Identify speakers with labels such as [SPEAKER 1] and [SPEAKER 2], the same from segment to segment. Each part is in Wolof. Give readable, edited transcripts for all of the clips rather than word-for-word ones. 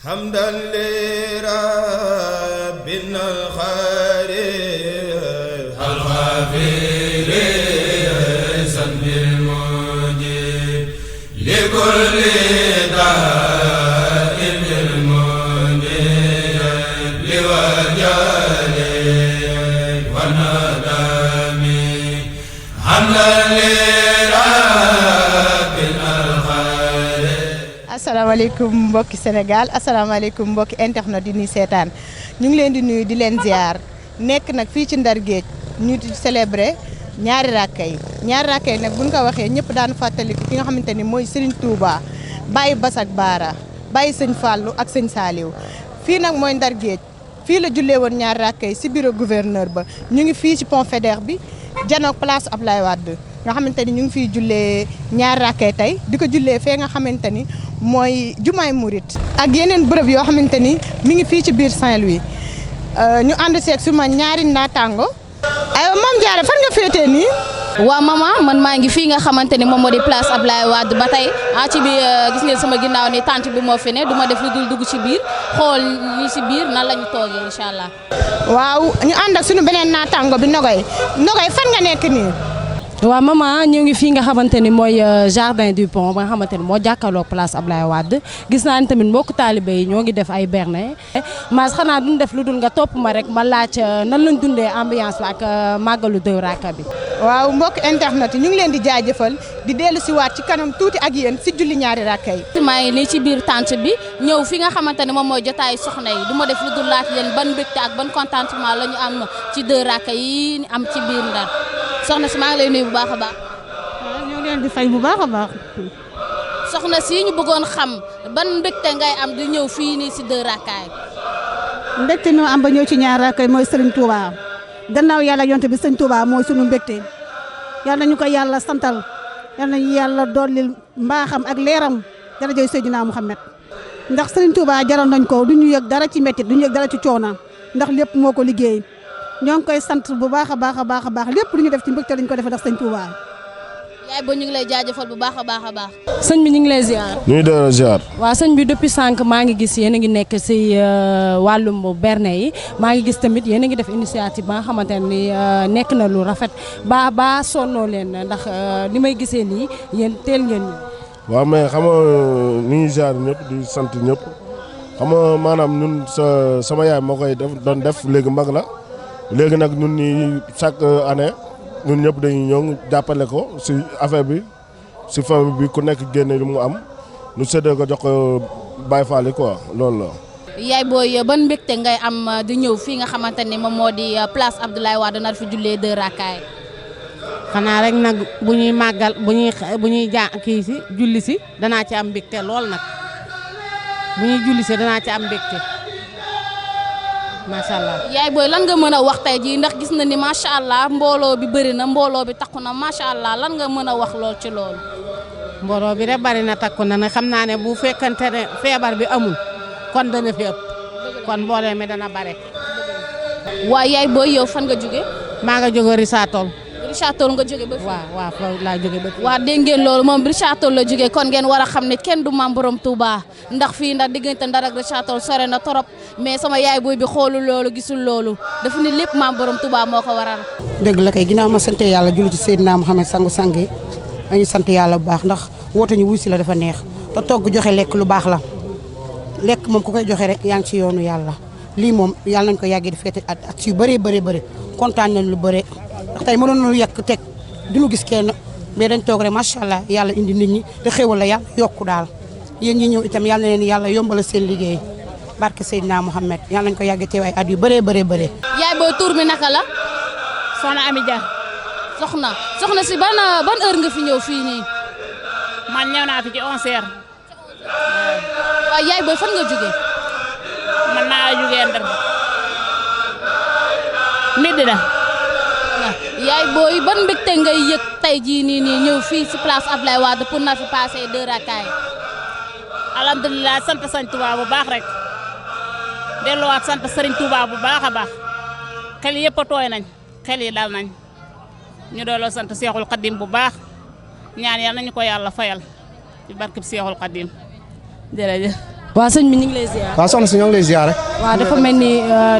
[SPEAKER 1] حمدا لربنا الخالق الغفير ذنب المجيب لكل داء المنيب لوجل وندم حمدا
[SPEAKER 2] asalaamaaleykum mbokki Sénégal asalaamaaleykum mbokki internet yi ñuy seetaan ñu ngi leen di nuyu di leen ziar nekk nag fii ci Ndar Géej ñu di célébrer ñaari rakka yi nag buñ ko waxee ñëpp daan fàttaliku ki nga xamante ni mooy Serigne Touba Baye Bass ak Baara Baye Sëñ Fallou ak Sëñ Saliou fii nag mooy Ndar Géej fii la jullee woon ñaari rakka yi si bureau gouverneur ba ñu ngi fii ci pont Faidherbe bi janook place Abdoulaye Wade nga xamante ni ñu ngi fiy jullee ñaari rakka yi tey di ko jullee fee nga xamante ni mooy jumaay murit ak yeneen bërëb yoo xamante ni mi ngi fii ci biir Saint-Louis ñu ànd seeg suma ñaari naataango aywa Mame Diarra fan nga féetee nii.
[SPEAKER 3] waaw maman man maa ngi fii nga xamante ni moom moo di place Abdoulaye Wade ba tey ci biir gis ngeen sama ginnaaw ni tante bi moo fi ne du ma def lu dul dugg ci biir xool li ci biir nan la ñu toogee incha allah.
[SPEAKER 2] waaw ñu ànd ak suñu beneen naataango bi Nogoy fan nga nekk nii.
[SPEAKER 4] waaw maman ñu ngi fii nga xamante ni mooy jardin du pont ba nga xamante ni moo jàkkaarloog place Abdoulaye Wade gis naa ni tamit mbokku taalibe yi ñoo ngi def ay berne mas xanaa duñ def lu dul nga topp ma rek ma laaj nan lañ dundee ambiance bi ak màggalu Deux Rakka bi.
[SPEAKER 2] waaw mbokk internet yi ñu ngi leen di jaajëfal di dellu si waat ci kanam tuuti ak yéen si julli ñaari rakka yi.
[SPEAKER 3] maa ngi nii ci biir tente bi ñëw fi nga xamante ni moom mooy jotaayu soxna yi du ma def lu dul laaj leen ban mbégte ak ban contentement la ñu am ci Deux Rakka yi am ci biir Ndar soxna si maa ngi lay nuyu bu baax a baax.
[SPEAKER 4] waaw ñoo leen di fay bu baax a baax.
[SPEAKER 3] soxna si ñu bëggoon xam ban mbégte ngay am di ñëw fii nii si Deux Rakka yi.
[SPEAKER 5] mbégte ñoo am ba ñëw ci ñaar rakka yi mooy Serigne Touba gannaaw yàlla yonte bi Serigne Touba mooy sunu mbégte yàlla nañu ko yàlla santal yàlla nañu yàlla dollil mbaaxam ak leeram jërëjëf Seydina Mouhamed ndax Serigne Touba jaral nañ ko du ñu yëg dara ci métti du ñu yëg dara ci coona ndax lépp moo ko liggéey. ñoo ngi koy sant bu baax a baax lépp lu ñu def ci mbégte lañ ko defee ndax sëñ Touba.
[SPEAKER 3] yaay boo ñu ngi lay jaajëfal bu baax a baax.
[SPEAKER 4] sëñ bi ñu ngi lay ziar.
[SPEAKER 6] ñu ngi doon ziar.
[SPEAKER 4] waaw sëñ bi depuis sànq maa ngi gis yéen a ngi nekk si wàllum berne yi maa ngi gis tamit yéen a ngi def initiative ba nga xamante ni nekk na lu rafet ba sonnoo leen ndax ni may gisee nii yéen teel ngeen ñu.
[SPEAKER 6] waaw mais xam nga ñu ngi ziar ñëpp di sant ñëpp xam nga maanaam ñun sama yaay moo koy doon def léegi mag la. léegi nag ñun ñi chaque année ñun ñëpp dañuy ñëw jàppale ko si affaire bi si famille bi ku nekk génne lu mu am ñu séddee ko jox ko Baye Fall yi quoi loolu la.
[SPEAKER 3] yaay booy ban mbégte ngay am di ñëw fii nga xamante ni moom moo di place Abdoulaye Wade nar fi jullee Deux Rakka yi.
[SPEAKER 7] xanaa rek nag bu ñuy màggal bu ñuy kii si julli si danaa ci am mbégte lool nag bu ñuy julli si danaa ci am mbégte. macha allah
[SPEAKER 3] yaay booy lan nga mën a wax tey jii ndax gis na ni macha allah mbooloo bi bëri na mbooloo bi takku na macha allah lan nga mën a wax lool ci loolu.
[SPEAKER 7] mbooloo bi rek bari na takku na ne xam naa ne bu fekkante ne feebar bi amul kon dana fi ëpp kon mbooloo mi dana bare.
[SPEAKER 3] waaw yaay booy yow fan nga jóge.
[SPEAKER 7] maa nga jóge Richard-Toll.
[SPEAKER 3] Richard-Toll nga jóge ba fii.
[SPEAKER 7] waaw foofu laa jóge ba fii.
[SPEAKER 3] waaw dégg ngeen loolu moom Richard-Toll la jóge kon ngeen war a xam ne kenn du Maam Borom Touba ndax fii ndax diggante Ndar ak Richard-Toll sore na torop mais sama yaay booy bi xoolul loolu gisul loolu dafa ne lépp Maam Borom Touba moo ko waral.
[SPEAKER 5] dëgg la kay ginnaaw ma sant yàlla julli ci Seydina Mouhamed sangu-sang yi dañuy sant yàlla bu baax ndax woote ñu wuy si la dafa neex te togg joxe lekk lu baax la lekk moom ku koy joxe rek yaa ngi ci yoonu yàlla lii moom yàlla nañ ko yàggee di feete at yu bëree bëri kontaan nañ lu bëre ndax tey mënoon nañu yàq teg duñu gis kenn mais dañ toog rek macha allah yàlla indi nit ñi te xéwal la yàlla yokku daal yéen ñi ñëw itam yàlla na leen yàlla yombal seen liggéey barke Seydina Mouhamed yàlla nañ ko yàggee teew ay at yu bëree.
[SPEAKER 3] yaay booy tur bi naka la.
[SPEAKER 7] Soxna Ami Dia.
[SPEAKER 3] soxna si ban heure nga fi ñëw fii nii.
[SPEAKER 7] man ñëw naa fi ci 11h.
[SPEAKER 3] waaw yaay booy fan nga jóge.
[SPEAKER 7] man maa ngi jógee Ndar. Medina.
[SPEAKER 3] yaay booy ban mbégte ngay yëg tey jii nii ñëw fii si place Abdoulaye Wade pour na fi passer Deux Rakka yi.
[SPEAKER 7] alhamdulilah sant Sëñ Touba bu baax rek delluwaat sant Serigne Touba bu baax a baax xel yëpp a tooy nañ xel yi dal nañ ñu dooloo sant Seexul Xadim bu baax ñaan yàlla nañu ko yàlla fayal ci barkeb Seexul Xadim jërëjëf.
[SPEAKER 4] waa sëñ bi ñu ngi lay ziar.
[SPEAKER 8] waaw soxna si ñoo ngi lay ziar rek.
[SPEAKER 4] waaw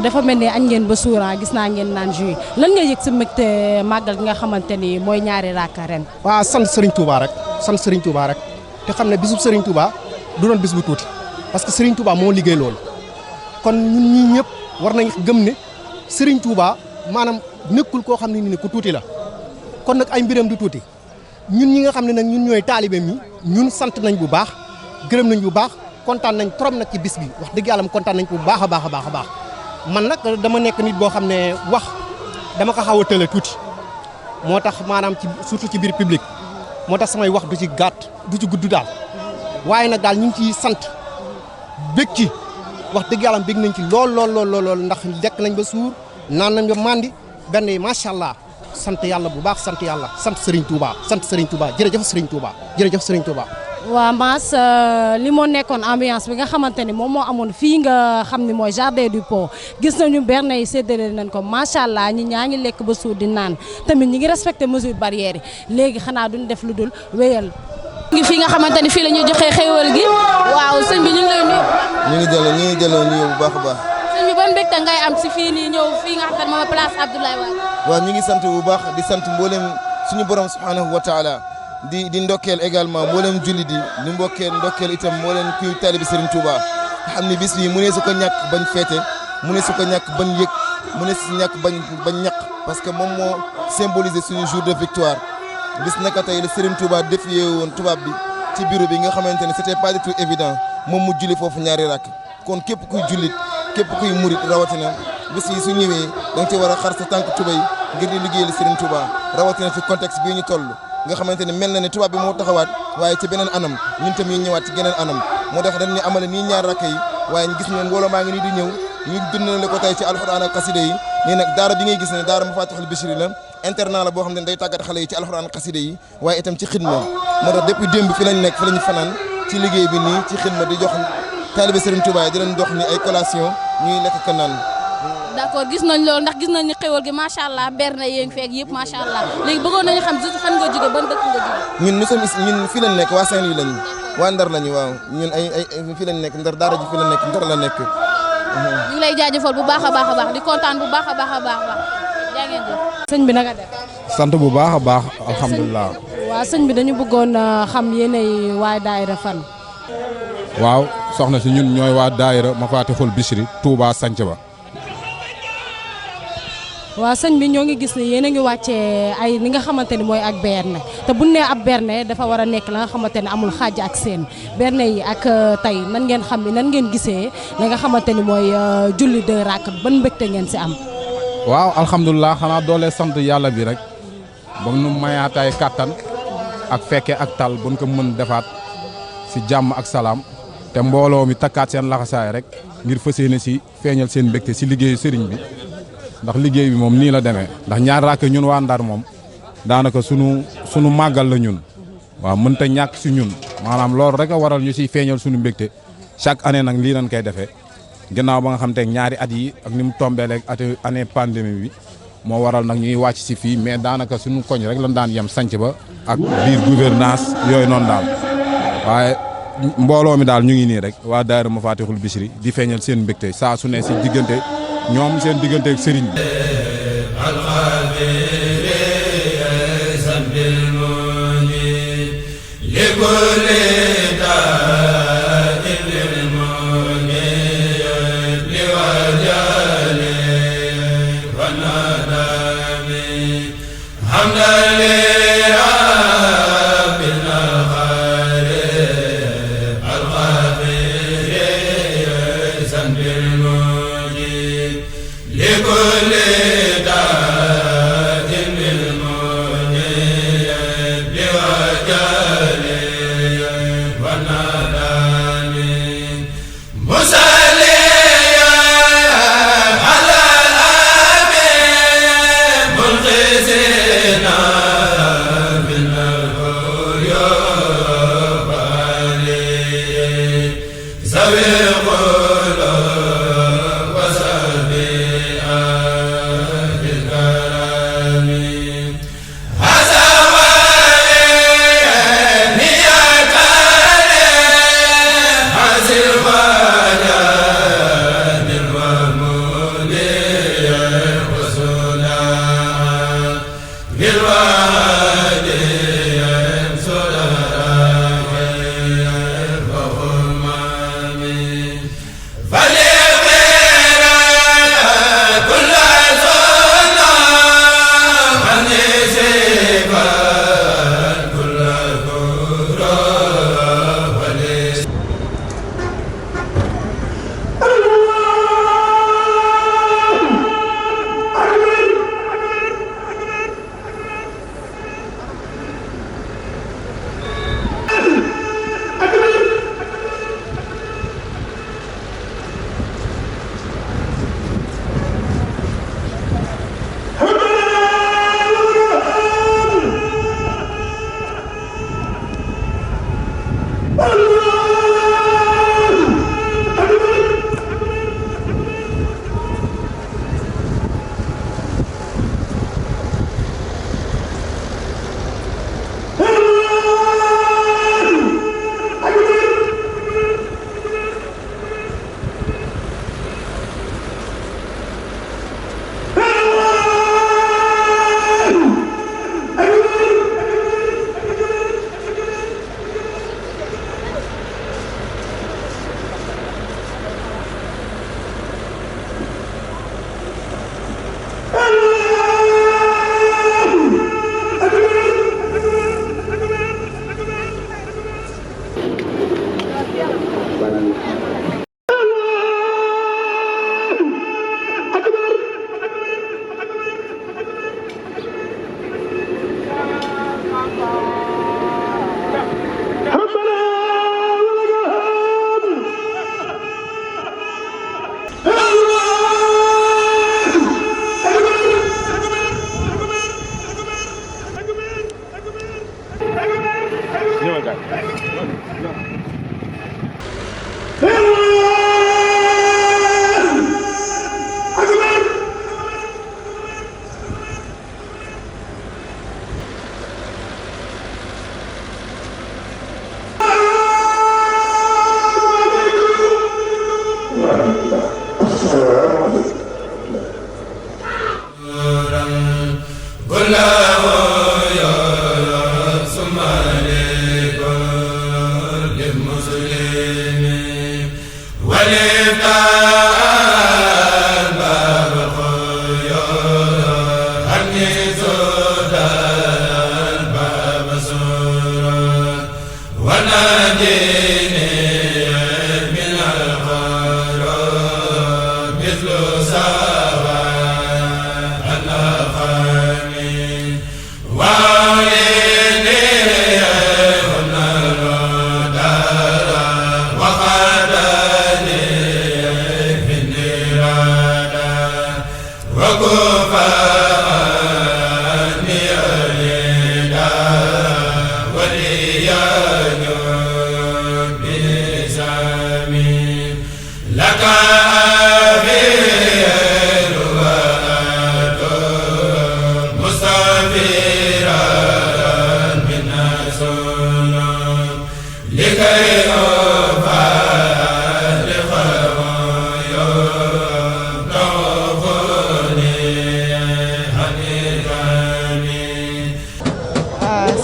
[SPEAKER 4] dafa mel ni añ ngeen ba suura gis naa ngeen naan jus lan nga yëg sa mbégte màggal gi nga xamante ni mooy ñaari rakka ren.
[SPEAKER 8] waaw sant Serigne Touba rek sant Serigne Touba rek te xam ne bisub Serigne Touba du doon bis bu tuuti parce que Serigne Touba moo liggéey loolu kon ñun ñii ñëpp war nañ gëm ne Serigne Touba maanaam nekkul koo xam ne ni ku tuuti la kon nag ay mbiram du tuuti ñun ñi nga xam ne nag ñun ñooy taalibeem yi ñun sant nañ bu baax gërëm nañ bu baax kontaan nañ trop nag ci bis bi wax dëgg yàlla kontaan nañ ko bu baax a baax a baax a baax man nag dama nekk nit boo xam ne wax dama ko xaw a tële tuuti moo tax maanaam ci surtout ci biir public moo tax samay wax du ci gàtt du ci gudd daal waaye nag daal ñu ngi ciy sant bég ci wax dëgg yàlla bég nañ ci lool ndax lekk nañ ba suur naan nañ ba mandi benn yi macha allah sant yàlla bu baax sant yàlla sant Serigne Touba jërëjëf Serigne Touba jërëjëf Serigne Touba.
[SPEAKER 4] waa Mass li moo nekkoon ambiance bi nga xamante ni moom moo amoon fii nga xam ni mooy jardin du Pont gis nañu berne yi séddale nañ ko macha allah ñi ñaa ngi lekk ba suur di naan tamit ñi ngi respecté mesure barrière yi léegi xanaa duñ def lu dul wéyal.
[SPEAKER 3] ngi fii nga xamante ni fii la ñuy joxee xéewal gi waaw sëñ bi ñu ngi lay nuyu.
[SPEAKER 9] ñu ngi jëloo nuyu bu baax a baax.
[SPEAKER 3] sëñ bi ban mbégte ngay am si fii nii ñëw fii nga xam ne moom place Abdoulaye Wade.
[SPEAKER 9] waaw ñu ngi sant bu baax di sant mboolem suñu borom subhanahu wa taala di ndokkeel également mboolem jullit yi di ndokkeel itam mboolem kuy taalibi Serigne Touba xam ni bis bi mu ne su ko ñàkk bañ feete mu ne su ko ñàkk bañ yëg mu ne su ñàkk bañ ñaq parce que moom moo symboliser suñu jour de victoire bis naka tey la Serigne Touba défié woon tubaab bi ci bureau bi nga xamante ne c'était pas du tout évident moom mu julli foofu ñaari rakk kon képp kuy jullit képp kuy murit rawatina bis yi su ñëwee da nga ci war a xar sa tànk tubay ngir di liggéeyal Serigne Touba rawatina ci contexte bii ñu toll nga xamante ne mel na ne tubaab bi moo taxawaat waaye ci beneen anam ñun tam ñu ñëwaat ci geneen anam moo tax dañ ñu amale nii ñaar rakk yi waaye ñu gis ne mbooloo maa ngi nii di ñëw ñu dundale ko tey ci alxuraan ak xasida yi nii nag daara bi ngay gis ne daara Mafatihul Bichri la internat la boo xam ne day tàggat xale yi ci alxuraan ak xasida yi waaye itam ci xidma moo tax depuis démb fi lañ nekk fi lañ fanaan ci liggéey bi nii ci xidma di jox taalibe Serigne Touba di leen jox ni ay collation ñuy lekk ka naan.
[SPEAKER 3] d'accord gis nañ loolu ndax gis nañ ni xéwal gi macha allah berne yéen feeg yëpp macha allah léegi bëggoon nañu xam juste fan nga jóge ban dëkk nga jóge.
[SPEAKER 9] ñun fii lañ nekk waa Saint-Louis lañu waa Ndar lañu waaw ñun ay fii lañ nekk Ndar daara ji fii la nekk Ndar la nekk.
[SPEAKER 3] ñu ngi lay jaajëfal bu baax a baax di kontaan bu baax a baax jaa ngeen jëf.
[SPEAKER 4] sëñ bi naka def.
[SPEAKER 10] sant bu baax a baax alhamdulilah.
[SPEAKER 4] waaw sëñ bi dañu bëggoon xam yéenay waa daayira fan.
[SPEAKER 10] waaw soxna si ñun ñooy waa daayira Mafatihul Bichri Touba Sanc Ba.
[SPEAKER 4] waaw sëñ bi ñoo ngi gis ne yéen a ngi wàccee ay li nga xamante ni mooy ak berne te bu nee ab berne dafa war a nekk la nga xamante ne amul xaaj ak seen berne yi ak tey nan ngeen gisee li nga xamante ni mooy julli de rakk ban mbégte ngeen si am.
[SPEAKER 10] waaw alhamdulilah xanaa doole sant yàlla bi rek ba nu mayaataay kàttan ak fekke ak tal buñ ko mën defaat si jàmm ak salaam te mbooloo mi takkaat seen laxasaay rek ngir fas yéene si feeñal seen mbégte si liggéeyu sëriñ bi. ndax liggéey bi moom nii la demee ndax ñaar rakk ñun waa Ndar moom daanaka sunu màggal la ñun waaw mënta ñàkk si ñun maanaam loolu rek a waral ñu siy feeñal sunu mbégte chaque année nag lii lañ koy defee ginnaaw ba nga xam te ñaari at yi ak ni mu tombee rek année pandémie bi moo waral nag ñuy wàcc si fii mais daanaka suñu koñ rek lañ daan yem sanc ba ak biir gouvernance yooyu noonu daal waaye mbooloo mi daal ñu ngi nii rek waa daayira Mafatihul Bichri di feeñal seen mbégte saa su ne si diggante ñoom seen diggante ak sëriñ bi.
[SPEAKER 1] Silva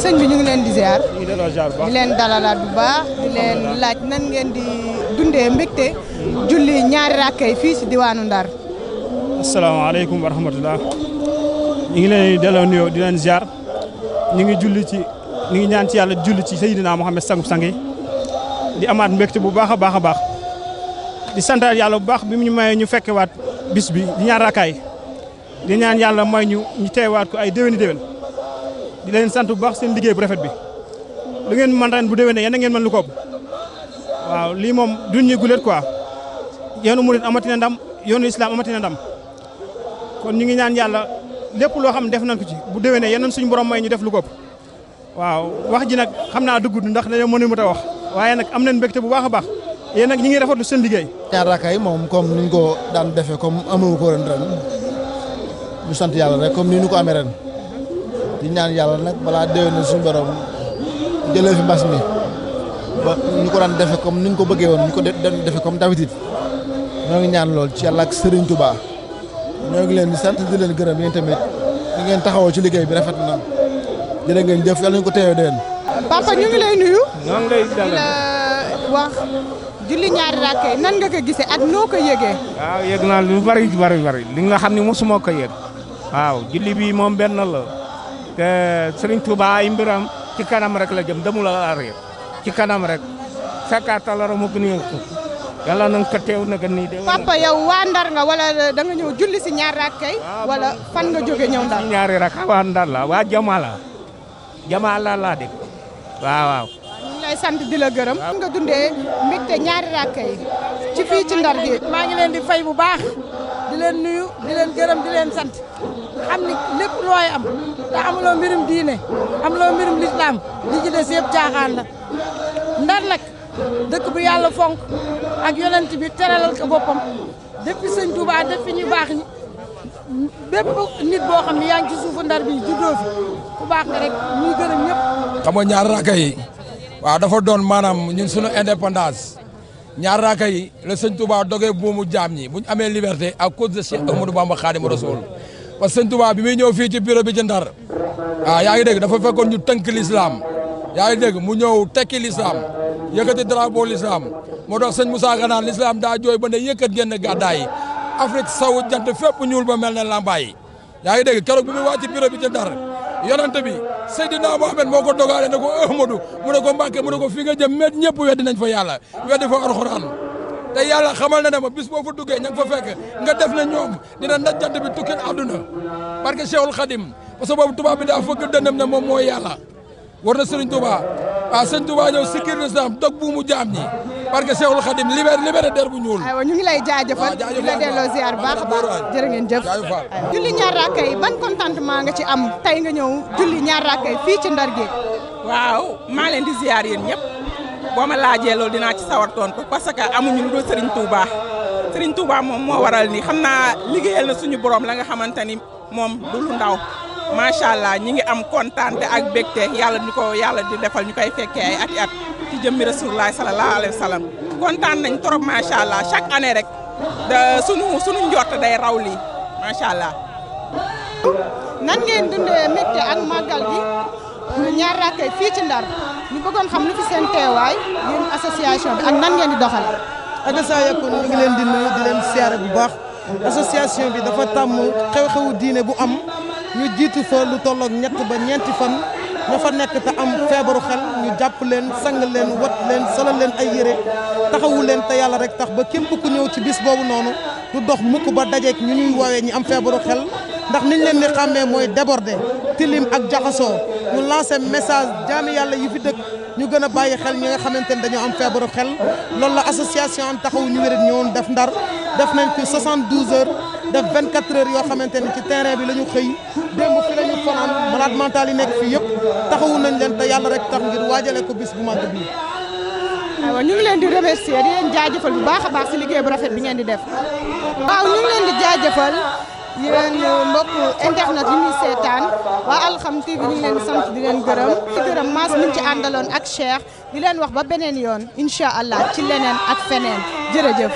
[SPEAKER 2] sëñ bi ñu ngi leen di ziar di leen dalalaat bu baax di leen laaj nan ngeen di dundee mbégte julli ñaari rakkay fii si diwaanu Ndar.
[SPEAKER 11] asalaamaaleykum wa rahmatulah ñu ngi leen di delloo nuyoo di leen ziar ñu ngi ñaan ci yàlla julli ci Seydina Mohamed sangu sangi di amaat mbégte bu baax a baax a baax di santaat yàlla bu baax bi mu ñu mayee ñu fekkewaat bis bi di ñaar rakkaay di ñaan yàlla may ñu teewaat ko ay déwéni déwén di leen sant bu baax seen liggéey bu rafet bi lu ngeen mën ren bu déwénee yéen a ngeen mën lu ko waaw lii moom duñ ñu guléet quoi yoonu murit amatina ndam yoonu islam amatina ndam kon ñu ngi ñaan yàlla lépp loo xam ne def nañ ko ci bu déwénee yéen suñu borom may ñu def lu ko waaw wax ji nag xam naa dugg ndax dañoo mënu ta wax waaye nag am nañ mbégte bu baax a baax yéen nag ñi ngi rafetlu seen liggéey.
[SPEAKER 12] ñaar rakkaay moom comme ni ñu ko daan defee comme amewu ko ren ñu sant yàlla rek comme ni ñu ko amee ren di ñaan yàlla nag balaa déwén suñu borom jëlee fi mbas mi ba ñu ko daan defee comme ni ñu ko bëggee woon ñu ko defee comme d'habitude ñoo ngi ñaan lool ci yàlla ak Serigne Touba ñoo ngi leen di sant di leen gërëm yéen tamit di ngeen taxawoo ci liggéey bi rafet na jërë ngeen jëf yàlla ñu ko teewee déwén.
[SPEAKER 2] papa ñu ngi lay nuyu.
[SPEAKER 11] ñoo ngi lay dalal
[SPEAKER 2] wax julli ñaari rakkay nan nga ko gisee ak noo ko yëgee.
[SPEAKER 11] waaw yëg naa lu bari li nga xam ne mosuma ko yëg waaw julli bi moom benn la te Serigne Touba ay mbiram ci kanam rek la jëm demul arrière ci kanam rek fekkaata la mu gën a yàlla na nga ko teew nag nii de.
[SPEAKER 2] papa yow waa Ndar nga wala da nga ñëw julli si ñaari rakkay wala fan nga jóge ñëw Ndar.
[SPEAKER 11] ñaari rakka waa Ndar la waa Jamala laa dégg waaw.
[SPEAKER 2] ñu ngi lay sant di la gërëm. nga dundee mbégte ñaari rakkay ci fii ci Ndar gi.
[SPEAKER 13] maa ngi leen di fay bu baax di leen nuyu di leen gërëm di leen sant xam ni lépp looy am te amuloo mbirum diine amuloo mbirum lislaam li ci des yëpp caaxaan la Ndar nag dëkk bu yàlla fonk ak yonent bi teralal ko boppam depuis sëñ Touba def fi ñu baax ñi bépp nit boo xam ne yaa ngi ci suufu Ndar bi juddoo fi ku baax nga rek ñuy gërëm ñëpp.
[SPEAKER 14] xam nga ñaar raaka yi waaw dafa doon maanaam ñun suñu indépendance ñaar raaka yi la sëñ Touba dogee buumu jaam ñi buñ amee liberté à cause de Cheikh Ahmadou Bamba Khadimu Rasoul parce que sëñ Touba bi muy ñëw fii ci bureau bi ci Ndar waaw yaa ngi dégg dafa fekkoon ñu tënk l'islam yaa ngi dégg mu ñëw tekki l'islam yëkkati drapeau l'islam moo tax sëñ Moussa Ganaan l'islam daa jooy ba ne yëkkat génn gàddaay Afrique sawu jant fépp ñuul ba mel ne lambaay yaa ngi dégg keroog bi muy wàcc bureau bi ci Ndar yonante bi Seydina Mohamed moo ko dogaale ne ko Ahmadou mu ne ko Mbàkke mu ne ko fi nga jëm met ñëpp weddi nañ fa yàlla weddi fa alxuraan te yàlla xamal na ne ma bis boo fa duggee ña nga fa fekk nga def na ñoom dina na jant bi tukkil àdduna parce que Cheikhul Khadim parce que boobu tubaab bi daa fëgg dëndam ne moom mooy yàlla war na Serigne Touba waaw Serigne Touba ñëw sikkir l'islam dog buumu jaam ñi parce que Cheikhul Khadim libéré der bu ñuul.
[SPEAKER 2] aywa ñu ngi lay jaajëfal di la delloo ziar baax a baax jërë ngeen jëf. julli ñaar rakka yi ban contentement nga ci am tey nga ñëw julli ñaar rakka yi fii ci Ndar Géej.
[SPEAKER 15] waaw maa leen di ziar yéen ñëpp boo ma laajee loolu dinaa ci sawar tontu parce que amuñu lu dul Serigne Touba Serigne Touba moom moo waral ni xam naa liggéeyal na suñu borom la nga xamante ni moom du lu ndaw. macha allah ñi ngi am kontaante ak bégte yàlla ñu ko yàlla di defal ñu koy fekkee ay ati at ci jëmmi rasulullah sallallahu alayhi wa sallam kontaan nañ trop macha allah chaque année rek sunu njort day raw lii macha allah.
[SPEAKER 2] nan ngeen dundee mbégte ak màggal gi ñaar rakkay fii ci Ndar ñu bëggoon xam lu fi seen teewaay yéen association bi ak nan ngeen di doxal.
[SPEAKER 16] ak saa yekkoon ñu ngi leen di nuyu di leen siyaare bu baax association bi dafa tàmm xew-xewu diine bu am ñu jiitu fa lu tolloog 3 ba 4 fan ña fa nekk te am feebaru xel ñu jàpp leen sang leen wat leen solal leen ay yére taxawu leen te yàlla rek tax ba képp ku ñëw ci bis boobu noonu du dox mukk ba dajeek ñu ñuy woowee ñi am feebaru xel ndax niñ leen di xàmmee mooy débordé tilim ak jaxasoo ñu lancé message jaami yàlla yi fi dëkk ñu gën a bàyyi xel ñi nga xamante ne dañoo am feebaru xel loolu la association am taxawu ñu wérit ñëwoon def Ndar def nañ fi 72 heures def 24 heures yoo xamante ne ci terrain bi la ñu xëy démb fi la ñu fanaan malade mental yi nekk fii yëpp taxawu nañ leen te yàlla rek tax ngir waajale ko bis bu mag bii.
[SPEAKER 2] waaw ñu ngi leen di remercier di leen jaajëfal bu baax a baax si liggéey bu rafet bi ngeen di def. waaw ñu ngi leen di jaajëfal yéen mbokk internet yi ñuy seetaan waa Alxam TV ñu ngi leen di sant di leen gërëm. di gërëm Mass mi ci àndaloon ak Cheikh di leen wax ba beneen yoon incha allah ci leneen ak feneen jërëjëf.